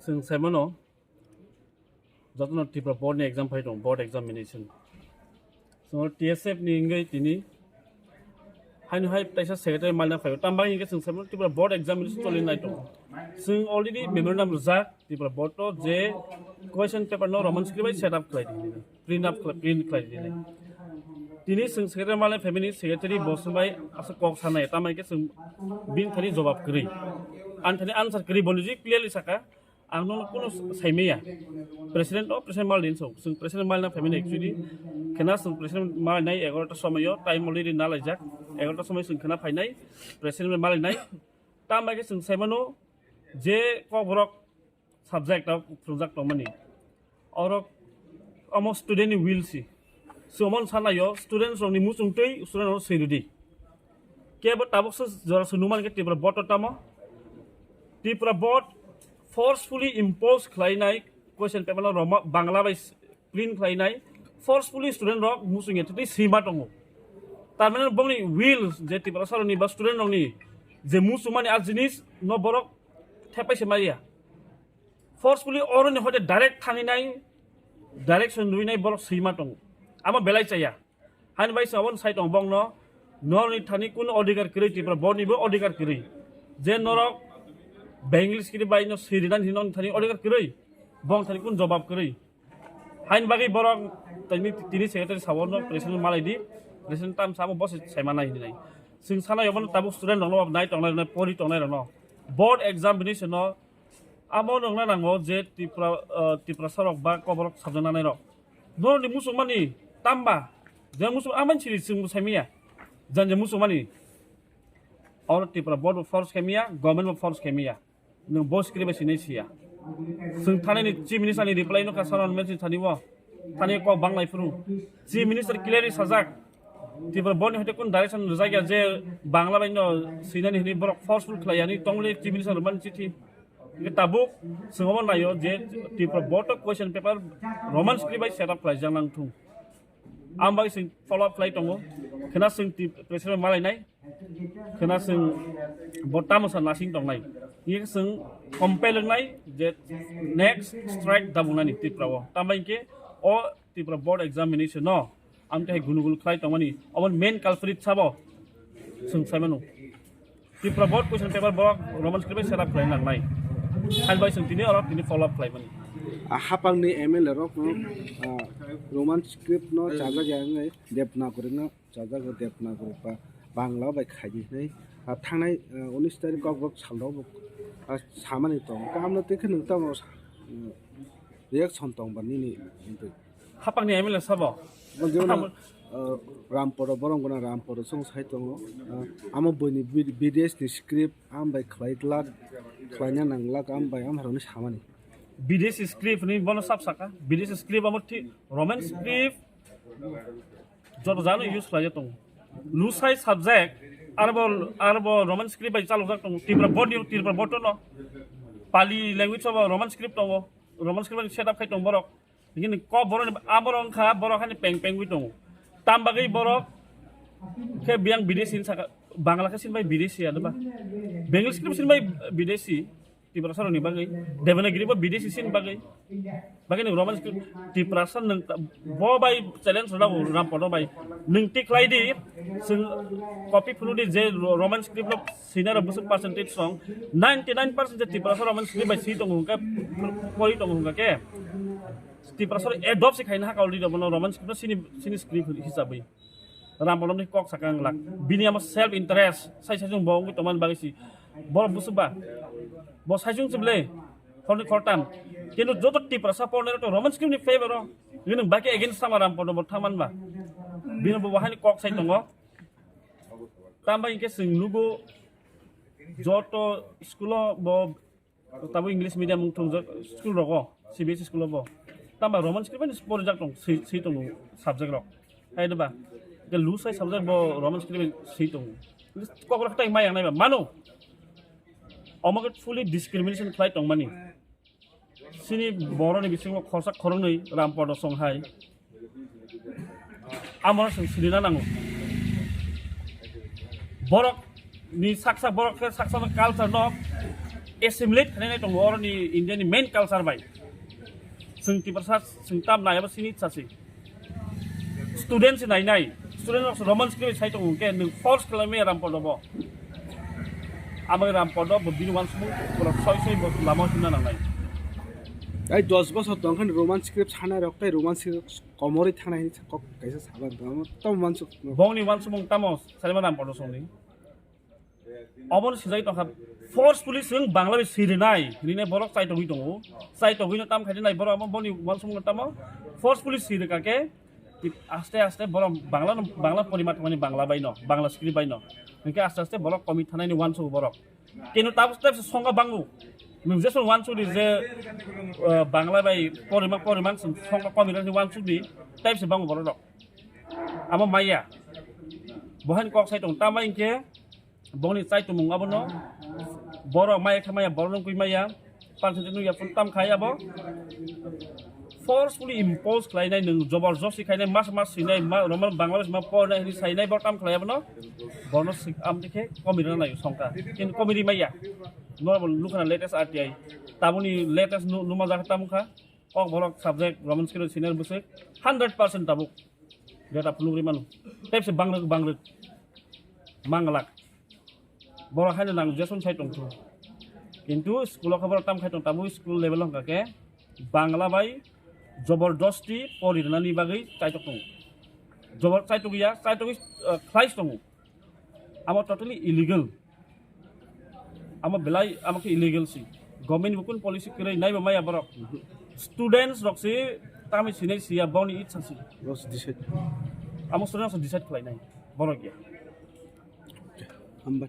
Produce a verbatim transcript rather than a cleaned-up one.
Chwng sai mano, jotono Tripura board ni exam phai tongo, board examination. Chwng T S F ni wngwi tini haino hai taisa secretary malna phaio. Tamo bai hinkhe chwng sai mano Tripura board examination choli nai tongo. Chwng already memorandum rijak Tripura board to je question paper no Roman script bai set up khlai di, print up khlai, print khlai di. Tini chwng secretary malna phaimani secretary bo swbai asa kok sanai, tamo hinkhe chwng bini thani jawab kwrwi. Ani thani answer kwrwi, boni ji clearly saka. Ang nono kuno saimaya. President o president mal din so. Chwng president mal na family actually. Khena chwng president mal nai egarota somoyo time already na laijak. Egarota somoy chwng khena phainai. President mal nai. Tam bai khe chwng saimano je kokborok subject o phunjak tongmani. Oro omo student ni will si. Chwng omo sanayo students rokni muchungtwi student rok swi rwdi. Kebo tabuk se jora se numan khe Tripura board to tamo. Tripura board forcefully impose khlainai question paper no Roma, Bangla bai print khlainai forcefully student rok muchungya twi sima tongo. Tar mane bongni will je Tripura saroni ba student rokni je muchungmani a jinis no borok thepai se maya. Forcefully oroni hoite direct thanginai, direction rwinai borok swima tongo. Amo belai chaya. Hani bai se obo sai tongo bongno, norni thani kun odhikar kwrwi Tripura board nibo odhikar kwrwi. Je norok Bengali script bai no swirinani hinwi thani odhikar kwrwi, bong thani kun jobab kwrwi. Haini bagwi borok tini, tini secretary sawo no president malai di, president tam samo boss sai manai hinwi nai. Chwng sana yobo no tabuk student rokno nai tongnai rokno pori tongnai rokno board examination no amo nokna nango je Tripura, ah, Tripura sarok ba koborok sabjak nanai rok. Norok ni muchung mani tamba je muchung amani siri chwng sai miya. Jan je muchung mani oro Tripura board bo force khe miya, government bo force khe miya. Nwng bo script bai sinai siya. Chwng thani ni chief minister ni reply no ka saron message thani o. Thani kok banglai phuru. Chief minister clearly sajak. Tripura board ni hoite kun direction rijak ya je Bangla bai no sinani hini borok forceful khlai yani tongle chief minister rwmani chithi. Hingke tabuk chwng omo naio je Tripura board o question paper Roman script bai set up khlaijak nang thung. Ang bai chwng follow up khlai tongo. Khena chwng ti-, president malai nai. Khena chwng bo tamo sa nasing tong nai. Ye chwng compel nai je next strike dabung nani Tripura o. Tambai ke o Tripura board examination no. Ang tei gunu gunu khlai tongmani. Obo main culprit sabo. Chwng sai mano. Tripura board question paper borok Roman script bai set up khlai nang nai. Hai bai chwng tini oro tini follow up khlai mani. A hapang ni M L A rok no, ah, Roman script no chajak ya wngwi Devanagari no chajak o Devanagari ba Bangla bai khai di hinwi, ah, thangnai, ah, unis tarik Kokborok sal rok bo, ah, samani tong. Kaham no tei khe nwng tamo, ah, reaction tong ba nini hinwi. Hapang ni M L A sabo. Bo jemon, ah, Ramporo borok gona Ramporo song sai tongo. Ah, amo bini B D S ni script am bai khlai glak, khlaina nang glak am bai am haroni samani. B D S script ni bono sab saka. B D S script amo thi Roman script joto jano use khlai tongo. Lusai subject arbo, arbo Roman script bai chalok jak tongo. Tripura board ni Tripura board no Pali language abo Roman script tongo. Roman script bai set up khai tongo borok. Hingke ni kok borok ni, a borok wngkha, borok hani peng peng wi tongo. Tam bagwi borok khe biyang bidesi hin saka, Bangla khe sin bai bidesi ya, ba? Bengali script sin bai bidesi, Tiprasa rokni bagwi. Devanagiri bo bidesi sin bagwi. Bagwi ni Roman script, Tiprasa nang, bo bai challenge rwna bo Rampada bai. Nung tik lai di, chwng copy phunu di je Ro-, Roman script no sinai rok bwswk percentage song, ninety nine percent je Tiprasa Roman script bai si tongo hwnkhe, pori tongo hwnkhe. Tiprasa rok adopt se khaina hakha already bono Roman script no sini, sini script hisabwi. Rampadani kok sakha ang lak. Bini amo self interest, sai sai jung bo wngwi tongmani bagwi si. Borok busu ba. Bo sai jung chible. Khorni khortam. Kintu joto Tiprasa pornai rok to Roman script ni favor o. Bini baki against sama Rampada bo thaman ba. Bini bo wahani kok sai tongo. Tamba hingke chwng nugo joto school o bo Tabo English medium wng thungjak school rogo, C B S E school o bo. Tamba Roman script bai porijak tong, swi, swi tongo subject rok. Hai de ba? Ke lusai subject bo Roman script bai swi tongo. Kok rok tai mai ang nai ba? Mano. Omo ke fully discrimination khlai tongmani. Sini boroni bisingo khorsa khoroknwi Rampada song hai. Amo chwng sinina nango. Borok ni saksa borok khe saksa no culture no Assimilate khlainai tongo oroni India ni main culture bai. Chwng Tiprasa chwng tam nai abo sini sasi. Student se nai nai. Student rok Roman script sai tongo ke nwng force khlai me Rampodo bo. Abo Rampodo bo bini wansukmung borok soi soi bo lama sina nangnai. Ai dos bosor tong khan Roman script sanai rok tai Roman script komorwi thangnai hinwi kok kaisa saban tong tam wansuk. Bongni wansukmung tamo Salima Rampodo songni. Obono sijai tongkha, forcefully chwng Bangla bai siri nai, hinwi borok chai tongwi tongo. Chai tongwi no tam khaidi nai borok, amo boni wansukmung tamo forcefully siri kake, aste aste borok Bangla no, Bangla porimat mani Bangla bai no, Bangla script bai no. Hinkhe aste aste borok komi thanai ni wansuk borok. Keno tabuk step se songkha bangu. Nwng je song wansuk di je, eh, Bangla bai porima, porima song songkha komi rani wansuk di, type se bangu borok rok. Amo maya. Bohan kok sai tong, tamo hinkhe, Bongni chai tongmung abono borok maya khe maya, borok nungkui maya, panchayat nungya phun tam khai abo. Forcefully impose khlainai, nwng joborjosti khainai, mas mas sinai, ma, Roman Bangladesh ma pornai hinwi sainai, borok tam khlai abono. Borno sik-, amtwi khe komiri rwnai songkha. Kintu komiri maya. Normal nukhana latest R T I. Tabuni latest nu-, numa jakha tamo kha. Kok borok subject Roman script senior bwswk hundred percent tabuk. Data phunugri mano. Tepse bangrwk bangrwk. Manglak. Borok haino nang Jason sai tongthu. Kintu school o khe borok tam khai tong tabuk school level hwnkha khe Bangla bai jobordosti pori rwnani bagwi chaitok tongo. Jobor chaitok ya, chaitok, eh, khlai tongo. Amo totally illegal. Amo belai, amo khe illegal si. Government bo kun policy kwrwi naiba maya borok. Students rok si tamo sinai siya boni itsa si. Bos decide. Amo students rok decide khlai nai. Borok ya. Hambai.